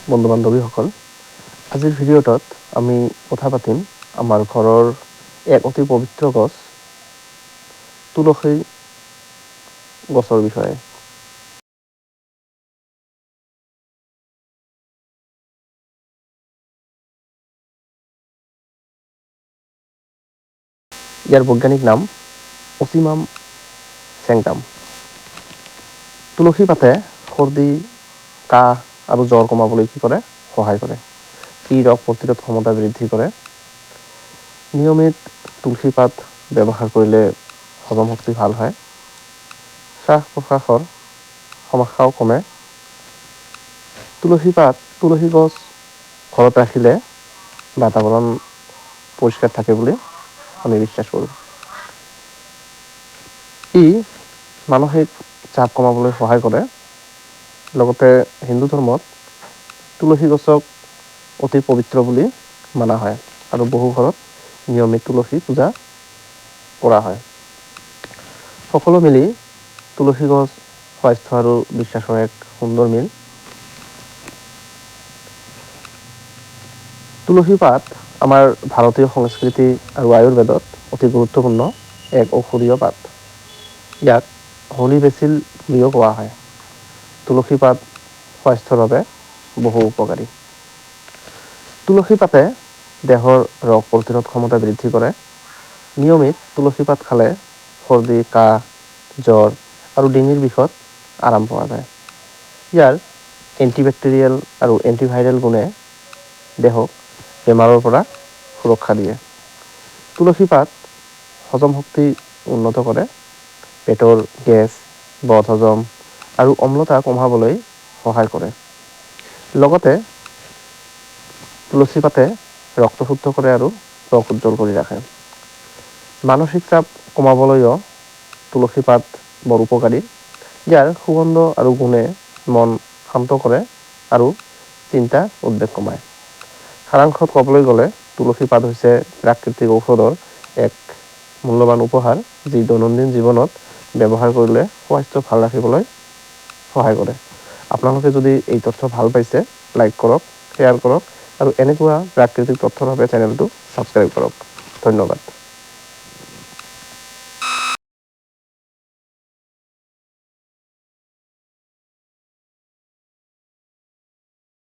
বন্ধু বান্ধৱীসকল, আজিৰ ভিডিঅ'টোত আমি কথা পাতিম আমাৰ ঘৰৰ এক অতি পবিত্ৰ গছ তুলসী গছৰ বিষয়ে। ইয়াৰ বৈজ্ঞানিক নাম অচিমাম চেংটাম। তুলসী পাতে সৰ্দি, কাহ আৰু জ্বৰ কমাবলৈ কি কৰে? সহায় কৰে। ই ৰোগ প্ৰতিৰোধ ক্ষমতা বৃদ্ধি কৰে। নিয়মিত তুলসী পাত ব্যৱহাৰ কৰিলে হজম শক্তি ভাল হয়, শ্বাস প্ৰশ্বাসৰ সমস্যাও কমে। তুলসী পাত, তুলসী গছ ঘৰত ৰাখিলে বাতাবৰণ পৰিষ্কাৰ থাকে বুলি আমি বিশ্বাস কৰোঁ। ই মানসিক চাপ কমাবলৈ সহায় কৰে। লগতে হিন্দু ধৰ্মত তুলসী গছক অতি পবিত্ৰ বুলি মানা হয় আৰু বহু ঘৰত নিয়মিত তুলসী পূজা কৰা হয়। সকলো মিলি তুলসী গছ স্বাস্থ্য আৰু বিশ্বাসৰ এক সুন্দৰ মিল। তুলসী পাত আমাৰ ভাৰতীয় সংস্কৃতি আৰু আয়ুৰ্বেদত অতি গুৰুত্বপূৰ্ণ এক ঔষধীয় পাত। ইয়াক হোলী বেচিল বুলিও কোৱা হয়। তুলসী পাত স্বাস্থ্যৰ বাবে বহু উপকাৰী। তুলসী পাতে দেহৰ ৰোগ প্ৰতিৰোধ ক্ষমতা বৃদ্ধি কৰে। নিয়মিত তুলসী পাত খালে সৰ্দি, কাহ, জ্বৰ আৰু ডিঙিৰ বিষত আৰাম পোৱা যায়। ইয়াৰ এণ্টিবেক্টেৰিয়েল আৰু এণ্টিভাইৰেল গুণে দেহক বেমাৰৰ পৰা সুৰক্ষা দিয়ে। তুলসী পাত হজম শক্তি উন্নত কৰে। পেটৰ গেছ, বদহজম আৰু অম্লতা কমাবলৈ সহায় কৰে। লগতে তুলসী পাতে ৰক্ত শুদ্ধ কৰে আৰু ত্বক উজ্জ্বল কৰি ৰাখে। মানসিক চাপ কমাবলৈও তুলসী পাত বৰ উপকাৰী। ইয়াৰ সুগন্ধ আৰু গুণে মন শান্ত কৰে আৰু চিন্তা উদ্বেগ কমায়। সাৰাংশত ক'বলৈ গ'লে তুলসী পাত হৈছে প্ৰাকৃতিক ঔষধৰ এক মূল্যৱান উপহাৰ, যি দৈনন্দিন জীৱনত ব্যৱহাৰ কৰিলে স্বাস্থ্য ভাল ৰাখিবলৈ সহায় কৰে। আপোনালোকে যদি এই তথ্য ভাল পাইছে, লাইক কৰক, শ্বেয়াৰ কৰক আৰু এনেকুৱা প্ৰাকৃতিক তথ্যৰ বাবে চেনেলটো ছাবস্ক্ৰাইব কৰক। ধন্যবাদ।